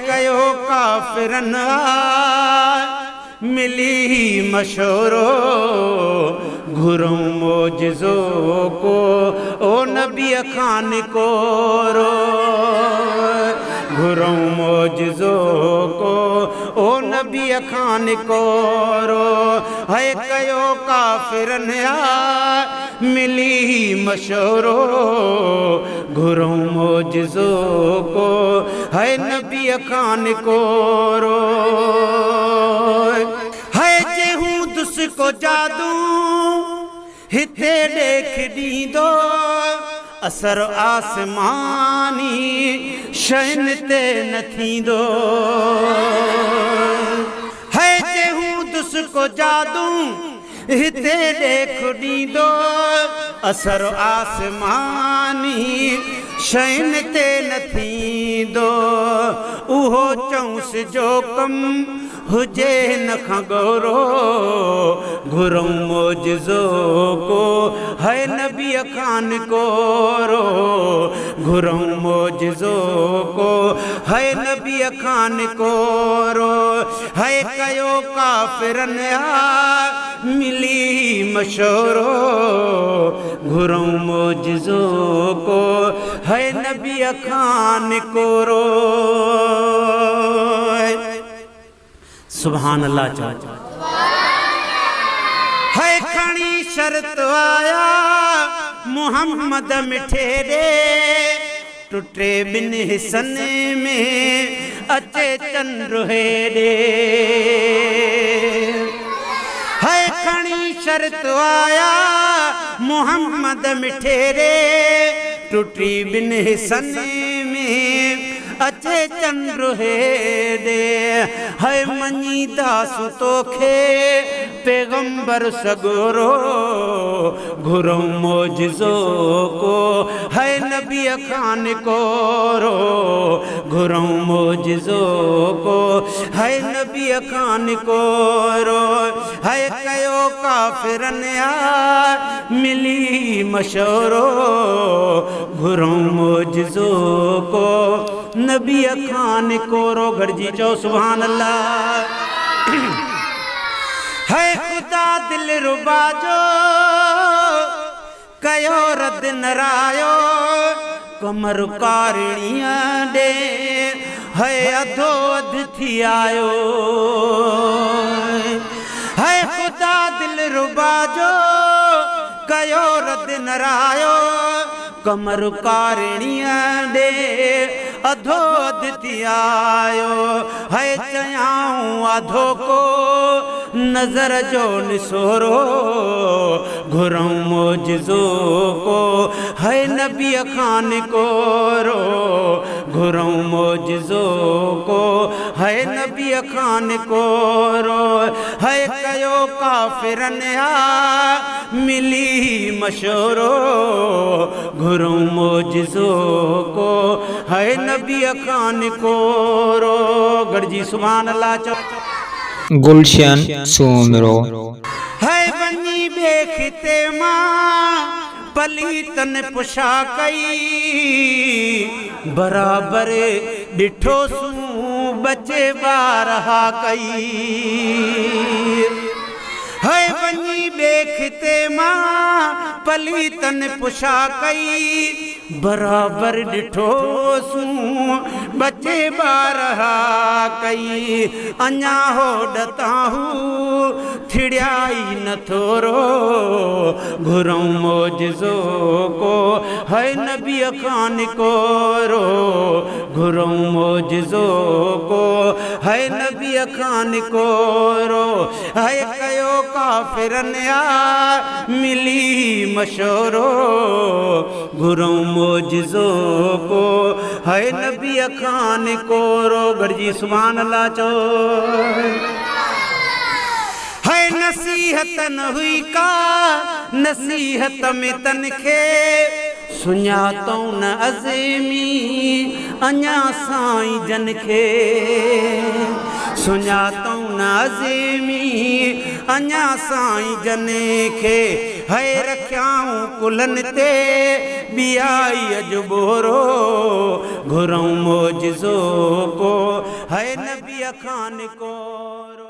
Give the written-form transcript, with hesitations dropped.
कयो काफ़िरनि मिली मशवरो घुरूं मोजिज़ो को ओ नबीअ खां निकोरो घुरूं मोजिज़ो को ओ नबीअ खां निकोरो है कयो काफ़िरनि मिली मशवरो घुरूं मोजिज़ो को है नबीअ खां निकोरो है जे हूंदुसि को जादू हिते ॾेख ॾींदो असर आसमानी शयुनि ते न थींदो है जे हूंदुसि को जादू हिते ॾेख ॾींदो असर आसमानी शयुनि ते न थींदो उहो चऊंसि जो कमु हुजे हिन खां गोरो घुरूं मोजिज़ो को है नबीअ खां निकोरो घुरूं मोजिज़ो को है नबीअ खां निकोरो है कयो काफ़िरनि मिली मशवरो घुरूं मोजिज़ो को है नबीअ खां निकोरो सुभान अल्लाह चओ। है खणी शर्त आया मोहम्मद मिठे ॾे टुटे ॿिनि हिसनि में अचे चंड हेॾे है खणी शर्त आया मोहम्मद मिठे ॾे टुटी ॿिनि हिसनि में अचे चंड हेॾे है मञींदासूं तोखे पैगंबर सगोरो घुरूं मोजिज़ो को है नबीअ खां निकोरो घुरूं मोजिज़ो को है नबीअ खां निकोरो है कयो काफ़िरनि मिली मशवरो घुरूं मोजिज़ो को नबीअ खां निकोरो गॾिजी चओ सुभान अल्लाह। है ख़ुदा दिल रुबा जो कयो रद नरायो कमर कारणीअ ॾे है अधो अधु थी आयो है ख़ुदा दिल रुबा जो कयो रद नरायो कमर कारणीअ ॾे अधो अधु थी आयो है चयाऊं आधो को नज़र जो निसोरो घुरूं मोजिज़ो को है नबीअ खां निकोरो घुरूं मोजिज़ो को है नबीअ खां निकोरो है कयो काफ़िरनि मिली मशवरो घुरूं मोजिज़ो को है नबीअ खां निकोरो गॾिजी सुभान अल्लाह चओ। गुलशन सूमरो है वञी ॿिए खिते मां पलीतन पुछा कई बराबर ॾिठोसूं बचे ॿारहा कई है वञी ॿिए खिते मां पलीतन पुछा कई बराबर ॾिठोसूं बचे ॿारहा कई अञा होॾ तां हू थिड़िया ई न थोरो घुरूं मोजिज़ो को है नबीअ खां निकोरो घुरूं मोजिज़ो को है नबीअ खां निकोरो है कयो काफ़िरनि मिली मशवरो घुरूं मोजिज़ो को है नबीअ खां निकोरो गॾिजी सुभान अल्लाह चओ। है नसीहत न हुई का नसीहत में तन खे सुञातऊं न अज़मी अञा साईं जन खे सुञातऊं न अज़मी अञा साईं जन खे है रखियाऊं कुलनि ते ॿियाई अॼु ॿोरो घुरूं मोजिज़ो को هي نبيء کان نڪورو.